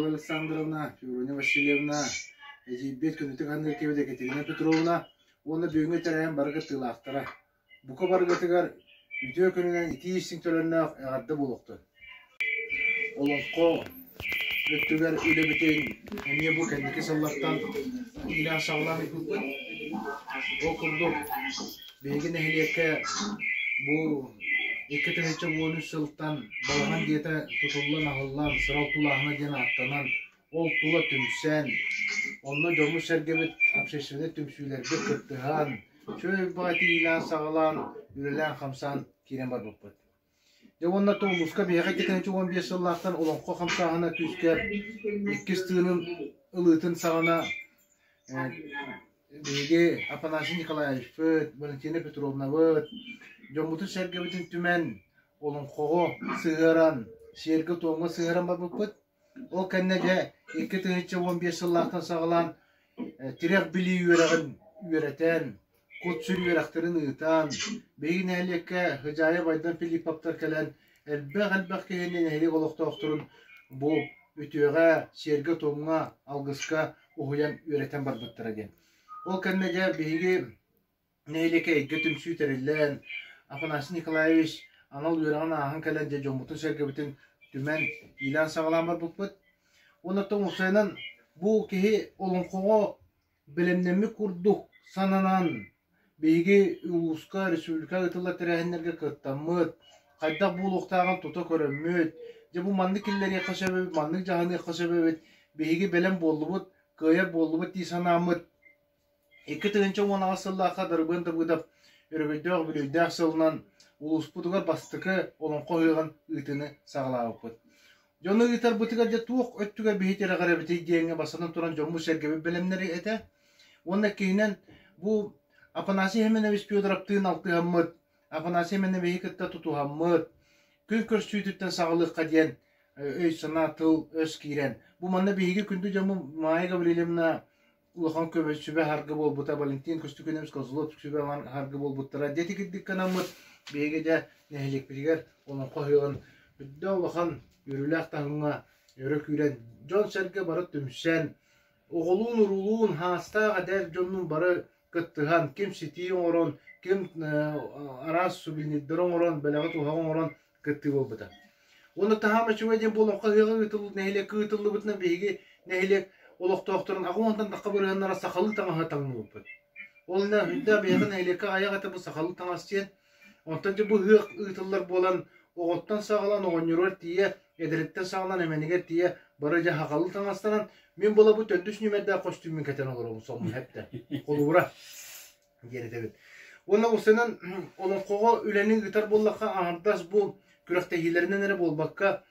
Александровна, Феврония Васильевна, эдьиийбит күнүтүк аныыр киһибит Екатерина Петровна уонна бүгүҥҥү тэрээһин бары кыттыылаахтара. Бука барыгытыгар үтүө күнүнэн итии истиҥ төлөннөөх эҕэрдэ буолуохтун. Олоҥхо өттүгэр үлэбитин эмиэ бу кэнники сыллартан иилээн-саҕалаан ыыппыппыт. Ол курдук биһиги нэһилиэккэ бу 2013 сылтан балаҕан дьиэтэ тутуллан аһыллан, Сырал тулааһына диэн ааттанан, ол тула түмсэн, онно дьоммут-сэргэбит общественнай түмсүүлэрбит кыттыһан, үчүгэй баҕайы иилээн-саҕалаан, үлэлээн-хамсаан киирэн барбыппыт. Дьэ уонна то улууска биһиэхэ 2015 сыллаахтан олоҥхо хамсааһына күүскэ иккис тыынын ылыытын саҕана биһиги Афанасий Николаевичпыт, Валентина Петровнабыт дьоммутун-сэргэбитин түмэн олоҥхоҕо сыһыаран, сиэргэ-туомҥа сыһыаран барбыппыт. Ол кэннэ дьэ 2015 сыллаахтан саҕалаан тирэх билии үөрэҕин үөрэтэн, кут-сүр үөрэхтэрин ыытан, биһиги нэһилиэккэ Хыдьаайа Байдам Филипповтар кэлэн элбэх-элбэх киһини нэһилиэк олохтоохторун бу үтүөҕэ, сиэргэ-туомҥа, алгыска уһуйан үөрэтэн барбыттара диэн. Ол кэннэ дьэ биһиги нэһилиэккэ эйгэ түмсүү тэриллэн, Афанасий Николаевич анал үөрэҕин ааһан кэлэн дьэ дьоммутун-сэргэбитин түмэн иилээн-саҕалаан барбыппыт. Уонна оттон уопсайынан бу киһи олоҥхоҕо бэлэмнэммит курдук сананан биһиги улууска, республика ыытыллар тэрээһиннэргэ кыттаммыт, хайдах буолуохтааҕын тута көрөммүт, дьэ бу маннык киллэриэххэ сөп эбит, маннык дьаһаныахха сөп эбит, биһиги бэлэм буоллубут, кыайар буоллубут дии санааммыт 2018 сыллаахха Дарыбыан Дабыдов өрөгөйдөөх үбүлүөйдээх сылынан улууспутугар бастакы Олоҥхо ыһыаҕын ыытыыны саҕалаабыппыт. Дьону ыытарбытыгар дьэ туох өттүгэр биһи тирэҕирэбитий диэҥҥэ бастатан туран дьоммут-сэргэбит бэлэмнэри этэ. Уонна иккиһинэн бу Афанасий Семенович Федоровтыын алтыһаммыт, Афанасий Семеновиһы кытта тутуһаммыт, күн көрсүүтүттэн саҕалыахха диэн өй-санаа, тыл-өс киирэн, бу манна биһиги күндү дьоммут Майя Гаврильевна улахан көмө сүбэ-саргы буолбута Валентин Костюкинович Козлов сүбэ-саргы буолбуттара. Дьэ итинник гынаммыт биһиги дьэ нэһилиэкпитигэр олоҥхо ыһыаҕын үрдэ улахан үөрүүлээх таһымҥа өрө күүрэн дьон-сэргэ бары түмсэн оҕолуун-уруулуун хаастаах эдэр дьоннуун бары кыттыһан ким ситии оҥорон ким араас сувенирдары оҥорон бэлэҕи-туһаҕы оҥорон кыттыы буолбута. Уонна таһаама үчүгэй диэн бу олоҥхо ыһыаҕа ыытыллыбыт нэһилиэккэ ыытыллыбытынан биһиги нэһилиэк олохтоохторун аҕыс уонтан тахха бырыһыаннара сахалыы таҥаһы таҥныбыппыт. Ол иһин үрдээх биһиэхэ нэһилиэккэ аҕыйах этэ бу сахалыы таҥас диэн. Онтон дьэ бу ыһыах ыытыллар буолан оҕоттон саҕалаан оҕонньоругар тиийэ, эдэриттэн саҕалаан эмэнигэр тиийэ бары дьэ сахалыы таҥастанан мин була бу төрдүс нүмердээх көстүүммүн кэтэн олоробун сонун эптэ. Холобура диэн этэбин. Уонна уопсайынан олоҥхоҕо үлэни ыытар буоллахха аҥардас бу күрэхтэһиилэринэн эрэ буолбакка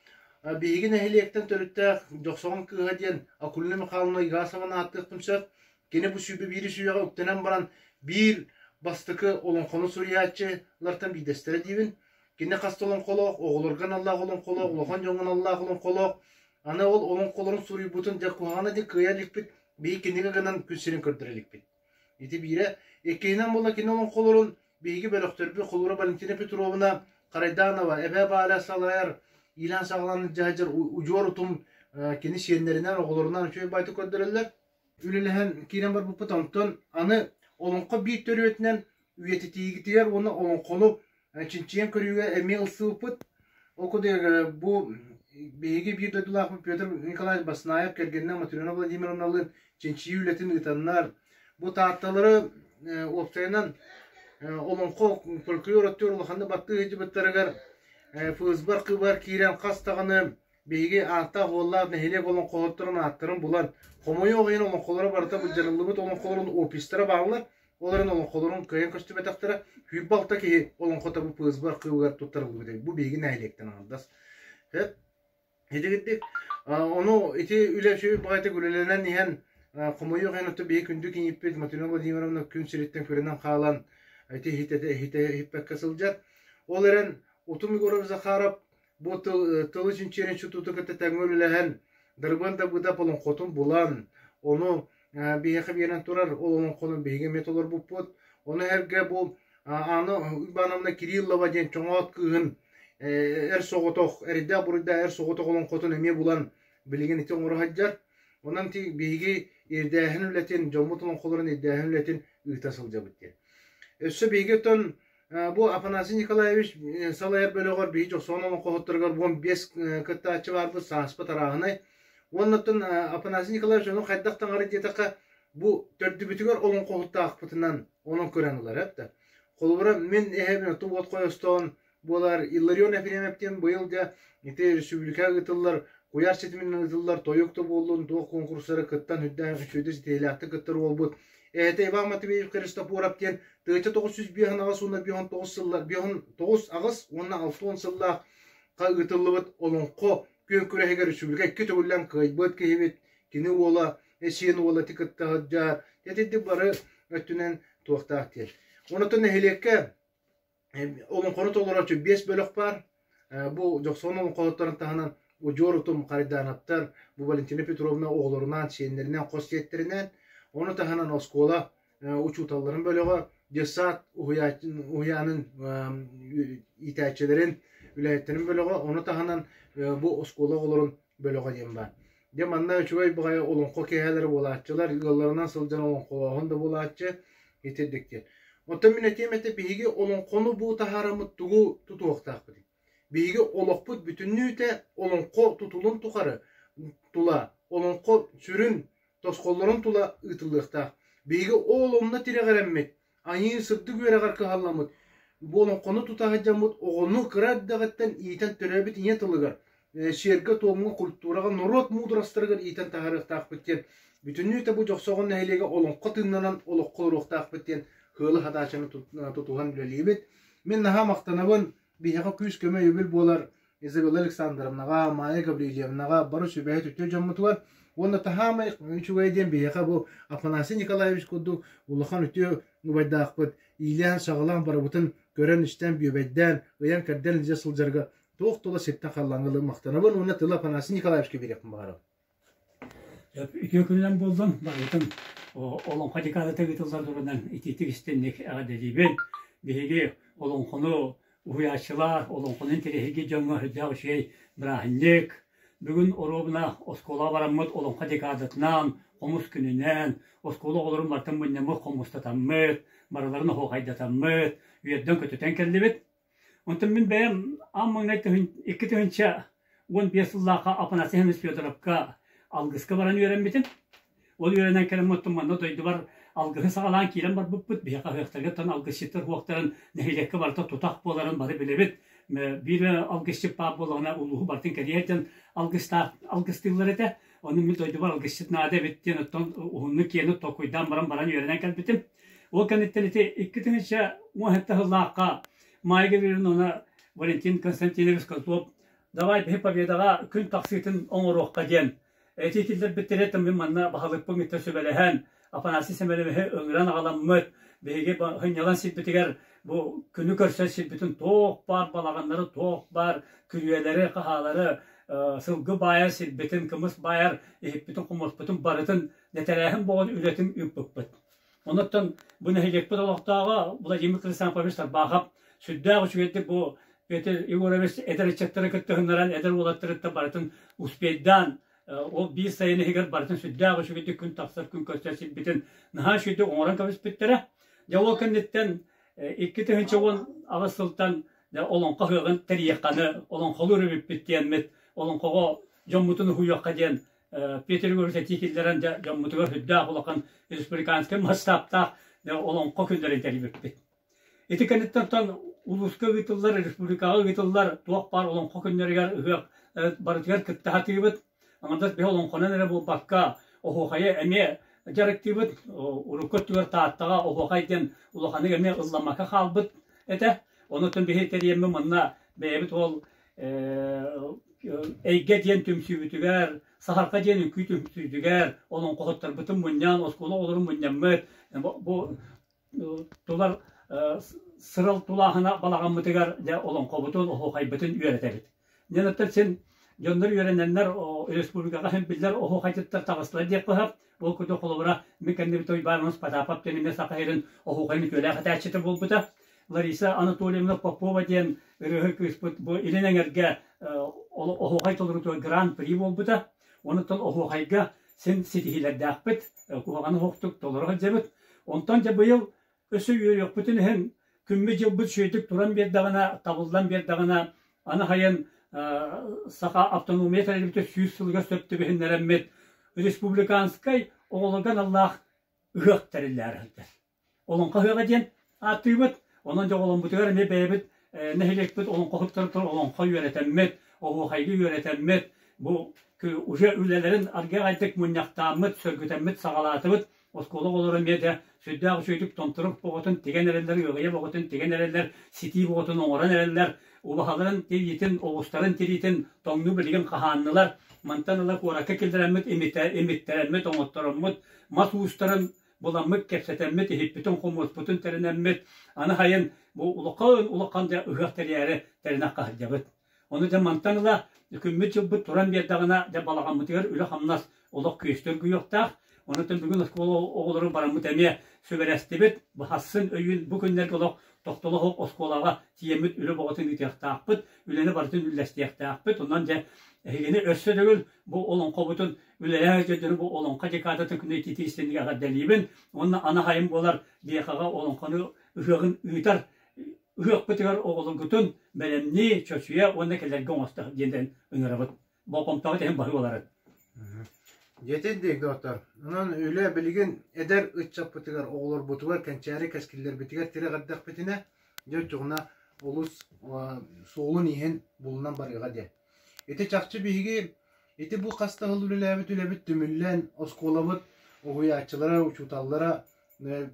биһиги нэһилиэктэн төрүттээх Дьохсоҕон кыыһа диэн Акулина Михайловна Игасованы ааттыахпын сөп. Кини бу 21 үйэҕэ үктэнэн баран биир бастакы олоҥхону суруйааччылартан биирдэстэрэ диибин. Кини хас да олоҥхолоох, оҕолорго аналлаах олоҥхолоох, улахан дьоҥҥо аналлаах олоҥхолоох. Аны ол олоҥхолорун суруйбутун дьэ куһаҕана дьэ кыайа иликпит, биһиги кинигэ гынан күн сирин көрдөрө иликпит. Ити биирэ. Иккиһинэн буолла кини олоҥхолорун биһиги бөлөхтөрбүт холуура Валентина Петровна Харайданова, Эбээ Бааля салайар, иилээн-саҕалаан илдьэ сылдьар удьуор утум кини сиэннэринэн, оҕолорунан үчүгэй баайдык көрдөрөллөр. Үлэлэһэн киирэн барбыппыт. Онтон аны олоҥхо биир төрүөтүнэн үйэтитиигитигэр уонна олоҥхону чинчийэн көрүүгэ эмиэ ылсыбыппыт. Ол курдук бу биһиги биир дойдулаахпыт Петр Николаевич Баснаев кэргэнинэ Матрена Владимировналыын чинчийии үлэтин ыытаннар, бу Таатталары уопсайынан олоҥхо фольклор өттүгэр улаханнык баттыы сылдьыбыттарыгар ФСБ архыыбар киирэн хас даҕаны биһиги ааттаах-уоллаах нэһилиэк олоҥхоһуттарын ааттарын булан, хомойуох иһин олоҥхолоро барыта былдьаныллыбыт олоҥхолорун опистара бааллар, ол эрэн олоҥхолорун кыайан көстүбэтэхтэрэ, 26 киһи олоҥхото бу ФСБ архыыбыгар туттарыллыбыт эбит. Бу биһиги нэһилиэктэн аҥардас. Сөп. Итигирдик ону ити үлэ үчүгэй баҕайытык үлэлэнэн иһэн хомойуох иһин оттон биһиги күндү кийииппит Матрена Владимировна күн сириттэн күрэнэн хаалан ити иһитэ иһиппэккэ сылдьар. Ол эрэн Утум Егоров Захаров бу тыл, тылы чинчийэр институту кытта тэҥҥэ үлэлэһэн, Дарыбыан Дабыдап олоҥхотун булан, ону биһиэхэ биэрэн турар, ол олоҥхону биһиги эмиэ толорбуппут. Ону сэргэ бу Анна Ивановна Кириллова диэн Чоҥоот кыыһын эр соҕотох, эрэйдээх-буруйдаах эр соҕотох олоҥхотун эмиэ булан. Билигин ити оҥоро сылдьар. Онон ти биһиги ирдээһин үлэтин, дьоммут олоҥхолорун ирдээһин үлэтин ыыта сылдьабыт диэн. Өссө биһиги оттон бу Афанасий Николаевич салайар бөлөҕөр биһи Дьохсоҕон олоҥхоһуттарыгар 15 кыттааччы баарбыт, сааспыт арааһынай. Уонна оттон Афанасий Николаевич ону хайдах таҥара диэтэххэ, бу төрдүбүтүгэр олоҥхоһуттаахпытынан онон көрөн ылар эбит. Холобура, мин эһэбин оттон уот хойостоон буолар Илларион Ефремов диэн быйыл дьэ ити республикаҕа ыытыллар куйаар ситиминэн ыытыллар тойук да буоллун туох куонкурустары кыттан үрдээн үчүгэйдик ситиһиилээхтик кыттар уолбут эһэтэ Иван Матвеев Христофоров диэн 1958 уонна 59 сыллар 59 аҕыс уонна 60 сыллаах ыытыллыбыт олоҥхо күөн күрэһигэр республика икки төгүллээн кыайбыт киһибит кини уола сиэн уола ити кытта сылдьар итинник бары өттүнэн туохтаах диэн онотон нэһилиэккэ Олоҥхону толорооччу биэс бөлөх баар. Бу Дьохсоҕон олоҥхоһуттарын таһынан удьуор утум Харайдаанаптар, бу Валентина Петровна оҕолорунаан, сиэннэринээн, хос сиэттэринээн, ону таһынан оскуола учууталларын бөлөҕө, детсад уһуйаанын иитээччилэрин, үлэһиттэрин бөлөҕө, ону таһынан бу оскуола оҕолорун бөлөҕө диэн баар. Дьэ манна үчүгэй баҕайы олоҥхо киэһэлэрэ буолааччылар, ыалларынан сылдьан олоҥхолооһун да буолааччы, итирдик диэн. Оттон мин этиэм этэ биһиги олоҥхону бу таһаараммыт тугу тутуохтаахпытый? Биһиги олохпут бүтүннүүтэ олоҥхо тутулун тухары тула, олоҥхо сүрүн тосхоллорун тула ыытыллыахтаах. Биһиги ол онно тирэҕирэммит, айыы сырдык үөрэҕэр кыһалламмыт, бу олоҥхону тута сылдьаммыт оҕону кыра эрдэҕиттэн иитэн төрөөбүт ийэ тылыгар, сиэргэ-туомҥа, культураҕа, норуот муударастарыгар иитэн таһаарыахтаахпыт диэн бүтүннүүтэ бу Дьохсоҕон нэһилиэгэ олоҥхо тыыннанан олоххо олоруохтаахпыт диэн ыалы хатааччыны тутуһан үлэлиибит. Мин наһаа махтанабын, биһиэхэ күүс-көмө өйөбүл буолар Изабелла Александровнаҕа, Майя Гаврильевнаҕа, бары сүбэһит үтүө дьоммутугар уонна таһаамай үчүгэй диэн биһиэхэ бу Афанасий Николаевич курдук улахан үтүө убайдаахпыт иилээн-саҕалаан барыбытын көрөн-истэн, бүөбэйдээн, ыйан-кэрдэн илдьэ сылдьарга туох тула сиртэн халлааҥҥа махтанабын уонна тылы Афанасий Николаевичка биэриэхпин баҕарабын. Үтүө күнүнэн буоллун, барытын Олоҥхо декадата ыытыллар туругунан итиитик истинник эҕэрдэлиибин. Биһиги олоҥхону уһуйааччылар, олоҥхону интэриэһиргиир дьоҥҥо сүрдээх үчүгэй бырааһынньык. Бүгүн оруобуна оскуолаҕа бараммыт олоҥхо декадатынан, хомус күнүнэн, оскуола оҕолорун барытын мунньаммыт, хомустатаммыт, барыларын оһуохайдатаммыт, үөрдэн-көтүтэн кэллибит. Онтон мин бэйэм аан маҥнай 2015 сыллаахха Афанасий Иванович Федоровка алгыска баран үөрэммитим. Ол үөрэнэн кэлэн оттон манна дойдубар алгыһы саҕалаан киирэн барбыппыт. Биһиэхэ ыһыахтарга алгысчыттар уохтарын нэһилиэккэ барыта тутах буоларын бары билэбит. Биир алгысчыт баар буоллаҕына улууһу барытын кэрийэ сылдьан алгыстаах алгыстыыллар этэ. Ону мин дойдубар алгысчыт наада эбит диэн оттон уһуннук киэҥник толкуйдаан баран баран үөрэнэн кэлбитим. Ол кэнниттэн ити 2017 сыллаахха Майя Гавриловна Валентин Константинович Козлов давай биһи Победаҕа күн тахсыытын оҥоруохха диэн этии киллэрбиттэрэ мин манна баһылыкпын кытта сүбэлэһэн Афанасий Семеновиһы ыҥыран аҕаламмыт биһиги сынньалаҥ сирбитигэр бу күнү көрсөр сирбитин туох баар балаҕаннары туох баар күрүөлэри хаһаалары сылгы баайар сирбитин кымыс баайар иһиппитин хомуспутун барытын нэтэрээһин боҕон үлэтин ыыппыппыт. Онуттан бу нэһилиэкпит олохтооҕо Владимир Хрисанфович Тарбахов сүрдээх үчүгэйдик бу Петр Егорович эдэр ыччаттары кыттыһыннаран эдэр уолаттарыттан барытын успейдаан ол биир сайын иһигэр барытын сүрдээх үчүгэйдик күн тахсар күн көрсөр сирбитин наһаа үчүгэйдик оҥорон кэбиспиттэрэ. Дьэ ол кэнниттэн 2018 сылтан олоҥхо ыһыаҕын тэрийиэххэ олоҥхолуур эбиппит диэммит олоҥхоҕо дьоммутун уһуйуохха диэн Петр Егорович этии киллэрэн дьэ дьоммутугар сүрдээх улахан республиканскай масштабтаах олоҥхо күннэрин тэрийбиппит. Ити кэнниттэн оттон улууска ыытыллар, республикаҕа ыытыллар туох баар олоҥхо күннэригэр ыһыах барытыгар кытта сатыыбыт. Аҥардас биһи олоҥхонон эрэ буолбакка, оһуохайы эмиэ дьарыктыыбыт. Урукку өттүгэр Тааттаҕа оһуохай диэн улаханнык эмиэ ылламмакка хаалбыт этэ. Онуттан биһи тэрийэммит манна бэйэбит ол Эйгэ диэн түмсүүбүтүгэр, Саһарха диэн үҥкүү түмсүүтүгэр олоҥхоһуттарбытын мунньан, оскуола оҕолорун мунньаммыт, бу тулар сырал тулааһына балаҕаммытыгар дьэ олоҥхобутун, оһуохайбытын үөрэтэбит. Дьэн оттон син дьоннор үөрэнэннэр республикаҕа син биллэр оһуохайдыттар таҕыстылар диэххэ сөп. Ол курдук холобура мин кэннибит Уйбаан Потапов диэн эмиэ Саха сирин оһуохайын үтүөлээх этээччитэ буолбута. Лариса Анатольевна Попова диэн ырыаһыт кыыспыт бу Илин Эҥэргэ оһуохай толоруутугар гран-при буолбута. Онуттан оһуохайга син ситиһиилэрдээхпит, куһаҕаны оһохтук толоро сылдьабыт. Онтон дьэ быйыл өссө үөрүөхпүтүн иһин күммүт-дьылбыт үчүгэйдик туран биэрдэҕинэ, табыллан биэрдэҕинэ, аны хайан Саха автономия тэриллибитэ 100 сылыгар сөп түбэһиннэрэммит республиканскай оҕолорго аналлаах ыһыах тэриллээри сылдьар. Олоҥхо ыһыаҕа диэн ааттыыбыт. Онон дьоҕоломмутугар эмиэ бэйэбит нэһилиэкпит олоҥхоһуттарыттан олоҥхо үөрэтэммит, оһуохайга үөрэтэммит, бу уже үлэлэрин аргыаҕайдык мунньахтааммыт, сөргүтэммит саҕалаатыбыт. Оскуола оҕолоро эмиэ да сүрдээх үчүгэйдик томторук боҕотун тигэн эрэллэр, ыаҕыйа боҕотун тигэн эрэллэр, ситии боҕотун оҥорон эрэллэр, убаһаларын тириитин, оҕустарын тириитин тоҥнуу билигин хаһааннылар. Мантан ыла куоракка киллэрэммит, имиттэрэммит, оҥоттороммут, мас уустарын буламмыт, кэпсэтэммит, иһиппитин-хомуоспутун тэринэммит, аны хайын бу улахан улахан да ыһыах тэрийээри тэринэ хаһдьабыт. Ону дьэ мантан ыла күммүт-дьылбыт туран биэрдэҕинэ дьэ балаҕаммытыгар үлэ-хамнас олох күөстүү оргуйуохтаах. Онон бүгүн оскуола оҕолорун бараммыт эмиэ сүбэлэстибит. Баһассын өйүүн бу күннэргэ олох тохтоло суох оскуолаҕа тиийэммит үлэ бөҕөтүн ыытыахтаахпыт, үлэни барытын үллэстиэхтээхпит. Онон дьэ эһигини өссө төгүл бу олоҥхобутун үлэлээх дьону бу олоҥхо декадатын күнэ ититии истиҥник эҕэрдэлиибин уонна анаһайым буолар Лехаҕа олоҥхону ыһыаҕын ыытар ыһыахпытыгар оҕолоргутун бэлэмнии, чочуйа уонна кэлэргэ оҥосто диэн ыҥырабыт. Болҕомтоҕут иһин баһыы буоларын. Дьэтин диэки доҕоттор, онон үлэ билигин эдэр ыччаппытыгар, оҕолорбутугар, кэнчээри кэскиллэрбитигэр тирэх эрдэхпитинэ, дьэ оччоҕуна олус суолун-ииһин булунан барыаҕа диэн. Ити чахчы биһиги ити бу хас да сыл үлэлээбит үлэбит түмүллэн, оскуолабыт уһуйааччылара, учууталлара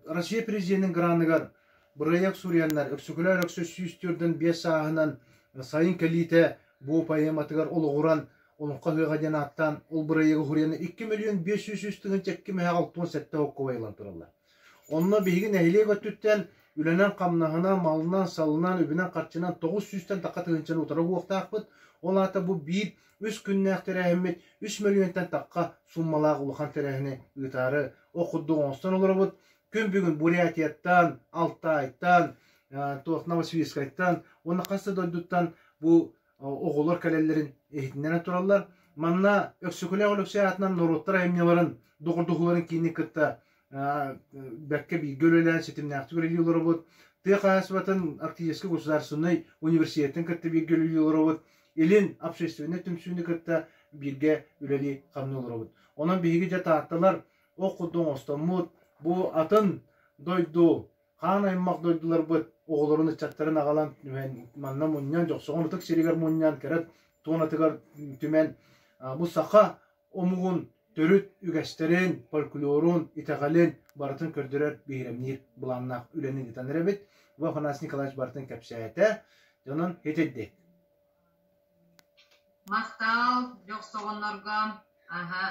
Россия президенин граныгар бырайыак суруйаннар Өксөкүлээх Өлөксөй 145 сааһынан сайын кэлиитэ бу поэматыгар олоҕуран Олоҥхо ыһыаҕа диэн ааттаан ол бырайыагы суруйан 2 миллион 500 тыһыынча 2 мэһээх 67 холкуобай ылан тураллар. Онно биһиги нэһилиэк өттүттэн үлэнэн-хамнаһынан, малынан-салынан, үбүнэн-харчынан 900-тэн тахха тыһыынчаны утары уһуохтаахпыт. Ол аата бу биир үс күннээх тэрээһиммит 3 мөлүйүөнтэн тахха сууммалаах улахан тэрээһини ыытаары ох курдук оҥостон олоробут. Күн бүгүн Бурятияттан, Алтайтан, туох Новосибирскайтан уонна хас да дойдуттан бу оҕолор кэлэллэрин иһитиннэрэн тураллар. Манна Өксөкүлээх Өлөксөй аатынан норуоттар айымньыларын доҕордоһууларын киинин кытта бэркэ бииргэ үлэлээн ситимнээхтик үлэлии олоробут. Тыа хаһаайыстыбатын Арктическай государственнай университетын кытта бииргэ үлэлии олоробут. Илин общественнай түмсүүнү кытта бииргэ үлэлии хамныы олоробут. Онон биһиги дьэ таатталар ох курдук оҥостоммут, бу атын дойду хаан аймах дойдуларбыт оҕолорун ыччаттарын аҕалан манна мунньан, Дьохсоҕон ытык сиригэр мунньан, кэрэ туонатыгар түмэн бу саха омугун төрүт үгэстэрин, фольклорун, итэҕэлин барытын көрдөрөр, биһирэмниир былааннаах үлэни ыытан эрэбит. Бу Афанасий Николаевич барытын кэпсээтэ. Дьонун итирдик. Махтал, Дьохсоҕоннорго. Аха.